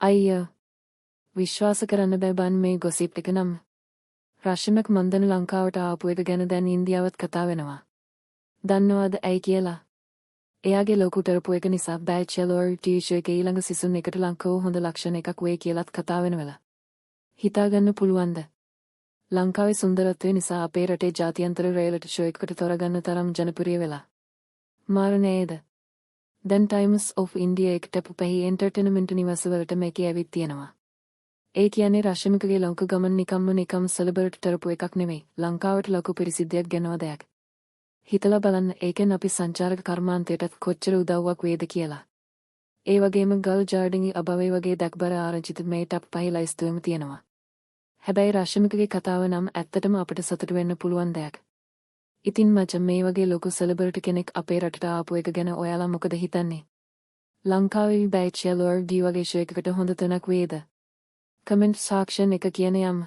අයියෝ, විශ්වාස කරන්න බෑ බන් මේ ගොසිප් එක නම්. රශ්මික මන්දන ලංකාවට ආපු එක ගැන දැන් ඉන්දියාවත් කතා වෙනවා. දන්නවද ඇයි කියලා? එයාගේ ලොකු ටරපු එක නිසා බැචලර් ටීවී ෂෝ එකේ ඊළඟ සීසන් එකට ලංකාව හොඳ ලක්ෂණ එකක් වෙයි කියලත් කතා වෙනවල. හිතාගන්න පුළුවන්ද? ලංකාවේ සුන්දරත්වය නිසා අපේ රටේ ජාත්‍යන්තර රියැලිටි ෂෝ එකකට තෝරගන්න තරම් ජනප්‍රිය වෙලා. මාර නේද? දැන් ටයිම්ස් ඔෆ් ඉන්දියා එක ටොප් 5 එන්ටර්ටේන්මන්ට් නිවස වලට මේකේ ඇවිත් තියෙනවා. ඒ කියන්නේ රශ්මිකගේ ලෝක ගමන නිකම්ම නිකම් සෙලිබ්‍රිටි ටරපු එකක් නෙමෙයි, ලංකාවට ලොකු ප්‍රසිද්ධියක් ගෙනව දෙයක්. හිතලා බලන්න, ඒකෙන් අපි සංචාරක කර්මාන්තයටත් කොච්චර උදව්වක් වේද කියලා. ඒ වගේම ගල් ජාඩින්ගේ අභාවය වගේ දැක්බර ආරංචිත් මේ ටොප් 5 ලයිස්තුවෙම තියෙනවා. හැබැයි රශ්මිකගේ කතාව නම් ඇත්තටම අපිට සතුටු වෙන්න පුළුවන් දෙයක්. ඉතින් මචං, මේ වගේ ලොකු සෙලිබ්‍රිටි කෙනෙක් අපේ රටට ආපු එක ගැන ඔයාලා මොකද හිතන්නේ? ලංකාවේ බැචලර් ඩී වගේ ෂෝ එකකට හොඳ තැනක් වේද? කමෙන්ට් සෙක්ෂන් එක කියන යම්.